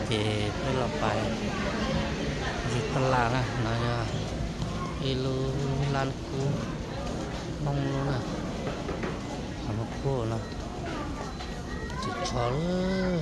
Ces peb los pais ncig taj laj na, no yog ib lub laj kub Hmoob lub na, Hmoob kub no, tsis tsho lawm.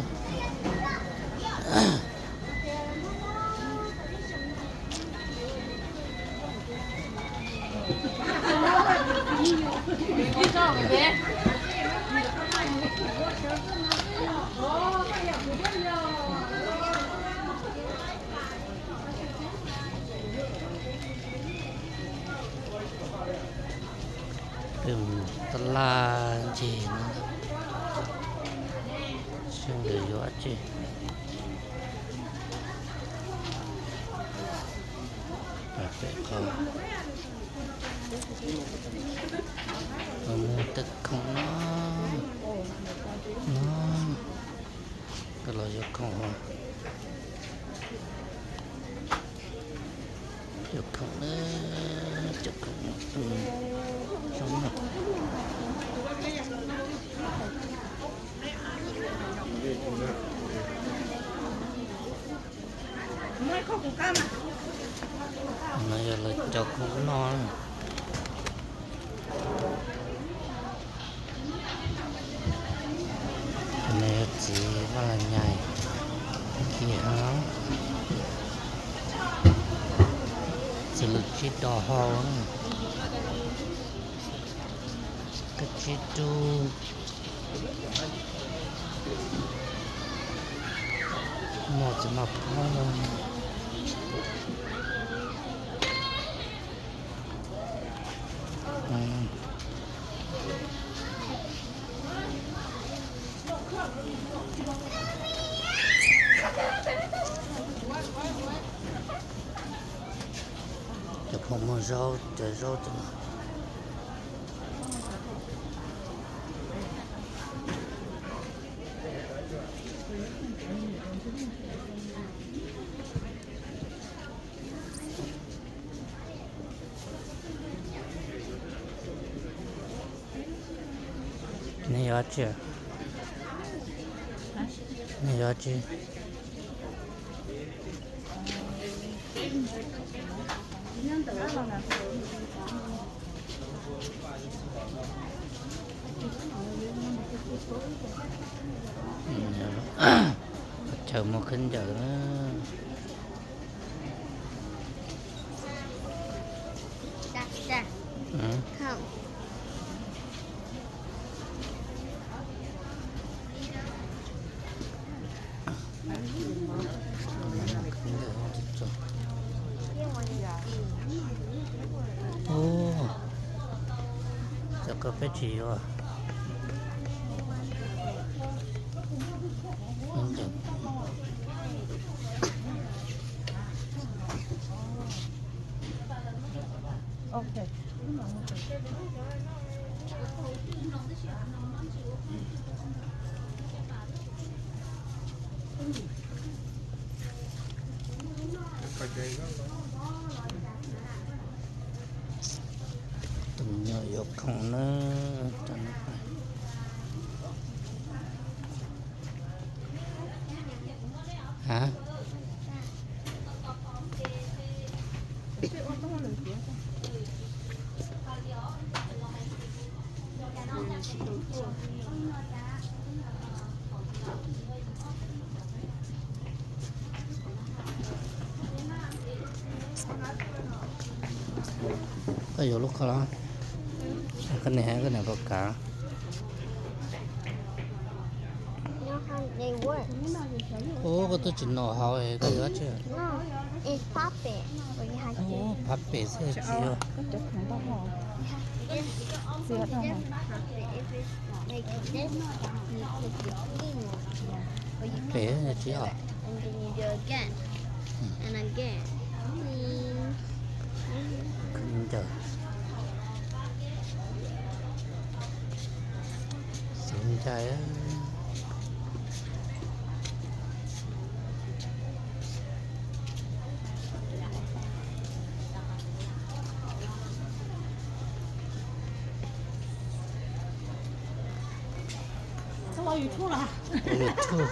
Peb mus taj laj ncig no, seb nkawd yuav dab tsi. Pem qhov, muaj tej khoom no, no, koj los yuav khoom, yuav khoom, cov khoom no, zoo no. No yog lawv cov khoom noj. Tus no yog txiv Vaj Las Nyais kiag, txiv lws tsib dos hau, koj tsib rub, muaj txiv maj phob. Cov phooj muag zaub, cov zaub cov no. Nej yuav tsi? Nej yuav tsi? Chaw muag khaub ncaws na. Ub, cov ko peb tsis yuav. Tus me nyuam yuav khoom na. Ha? Koj yuav lub ko los? Koj niam, koj niam puas kam? Ub, koj twb tsis noj hauv es koj yuav dab tsi? Ub, pab pem xwb tsis yuav. Pem tsis os. Khaub ncaws. Xyov ncai. YouTube.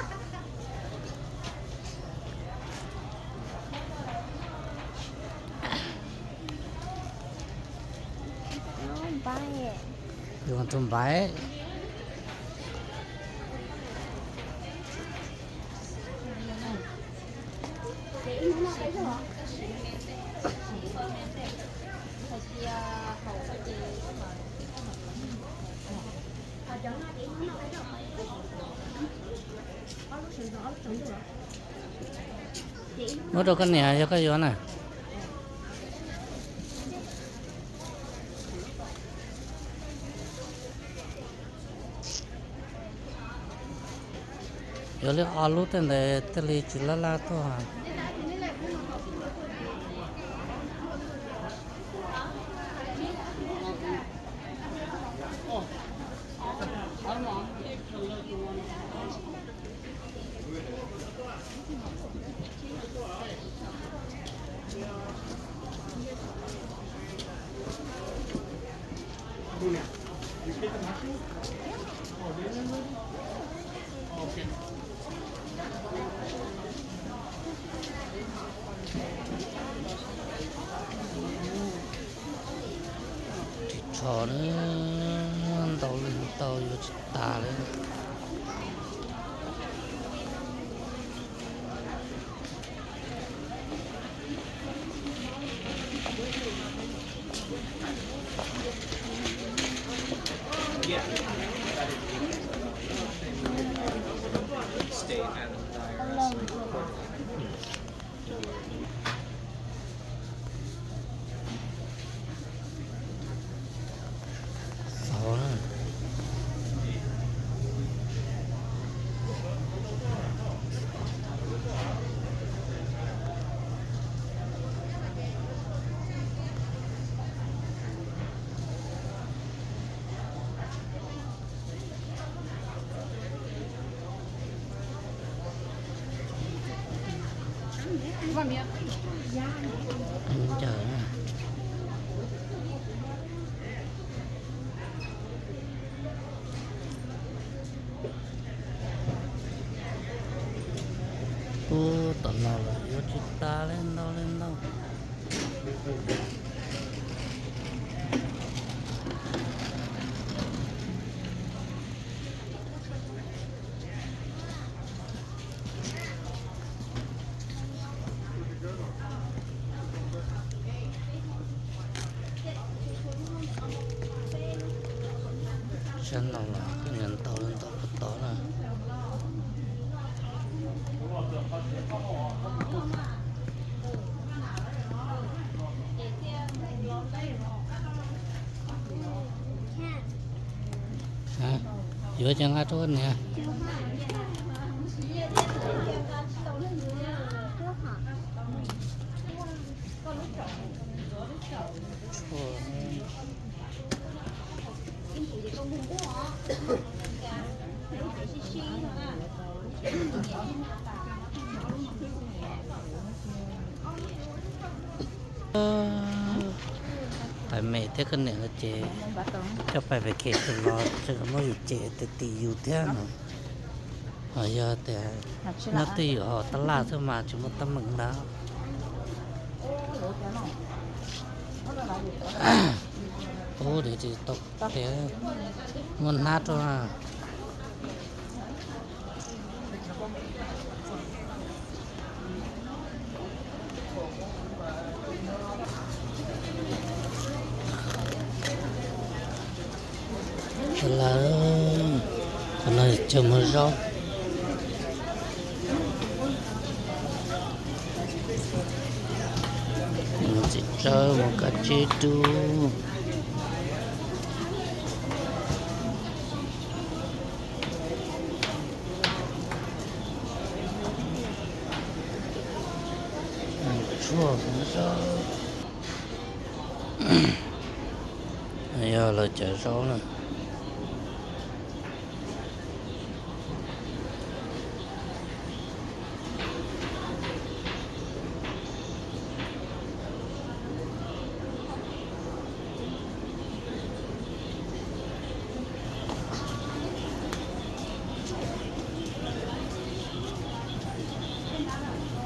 Yuav tus npaiv. Muab rau koj niam yog koj yuav na. Yuav li ob lub tej ntawd thiaj li tsis laj laj tuaj. Tsis tshua na, ntau li ntau yuav tsis tas li. Ub, tom no los yuav tsis tas li ntau li ntau. Sab no los kuj yuav ntau li ntau puag tod na. Yuav ces nqa rau niam. Pais me thiab koj niam no ces coj pais vacation los tseem muab yus cem tias tim yus thiab no. Ho yog tias nyob twj ywm hauv tab laj xwb mas tsis muaj teeb meem ntawd. Ub, tias tsis tau tias muaj hnab rau na. Lawv, qhov no chaw muag zaub. Mus txiv tsawb mus kab tsib dub. Tshuaj, yog lawv cov zaub na.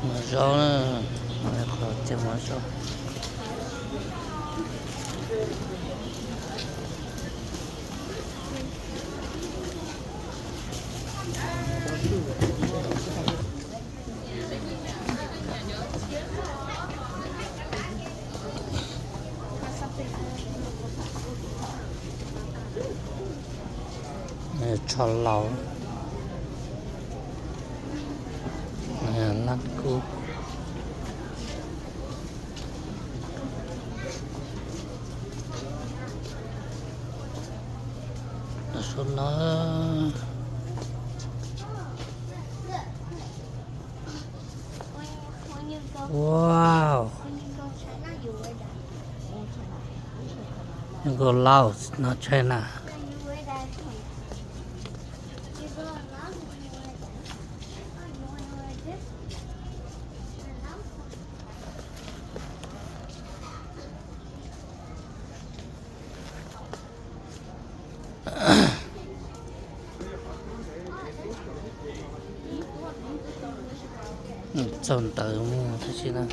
Muag zaub na, qhov chaw muag zaub. Tsho laus, laj kub. Sub no. Wow. You go Laos, not China. Txaus ntawv mus tab sis na.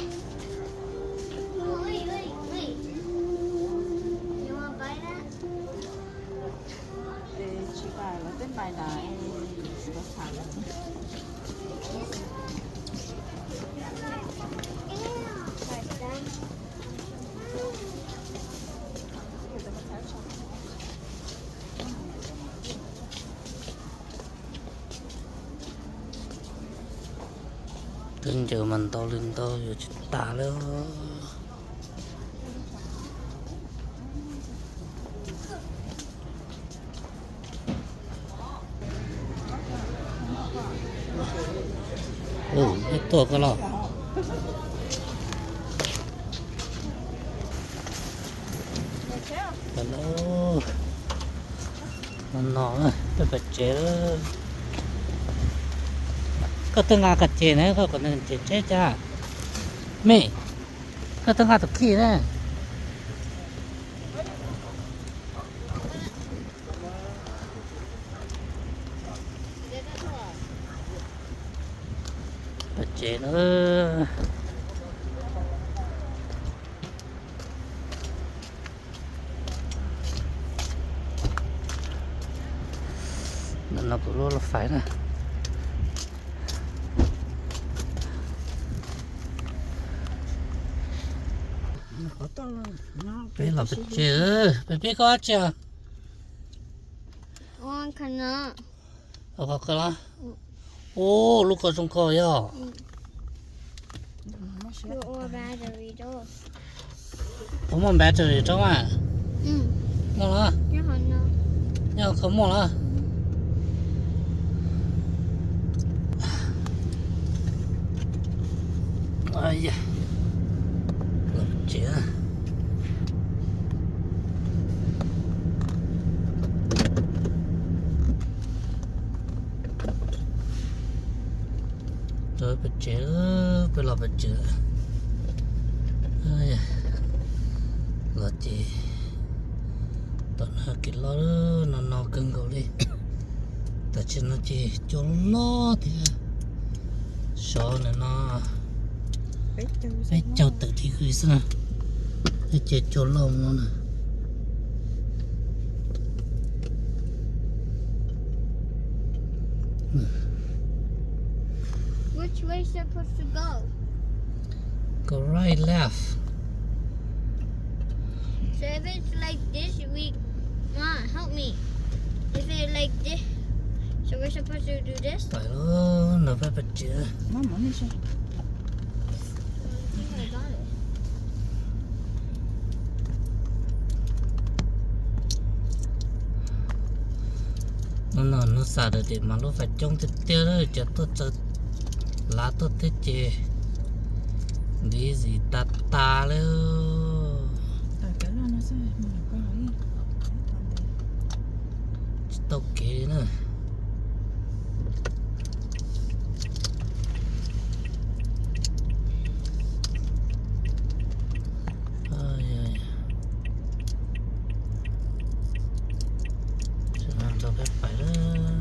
Tus ncaws mas ntau li ntau yuav tsis tas li. Ub, ib tuaj koj los. No no, peb pais tsev. Koj twb nqa qhov ceg na, koj kom nws nrhiav tsheb cas. Me, koj twb nqa tus khij na. Pais tsev na. No no kuv lub laj fais na. Peb los pem tsev, peb peb koj tsev. Ua qhov kawg los. Ub, lub ko zoo ko yog. Puas muaj battery rau mas? Muaj los. Nyob qhov muaj los. Los tsev. Peb pais tsev, peb los pais tsev. Los ces tom no kev loj no no kawg nkaus li. Tam sim no ces cua loj thiab. Sov ntawm no peb caug tawm degree xwb na. Ces cua loj no na. Which way supposed to go? Go right, left. So if it's like this, we, Mom, help me. If it's like this, so we're supposed to do this? Tawm lawm, no peb pais tsev. No no, hnub Saturday mas lub fais coob tiag tiag, cov tuaj txawv lav tuaj thiab ces busy tas tas li. Tsis tau kev li na. Rau peb pais lawm.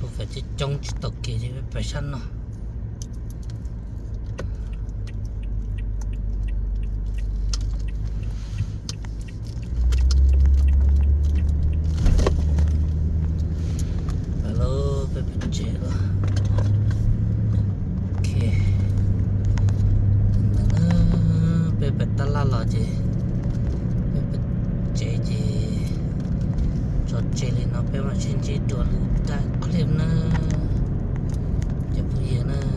Lub fais coob coob tsis tau kev ces peb pais sab no. Pais lawm, peb pais tsev lawm. Ok, peb pais tab laj los ces Los tsev li no peb mam sib ntsib dua lwm daim clip nawb cov phooj ywg na.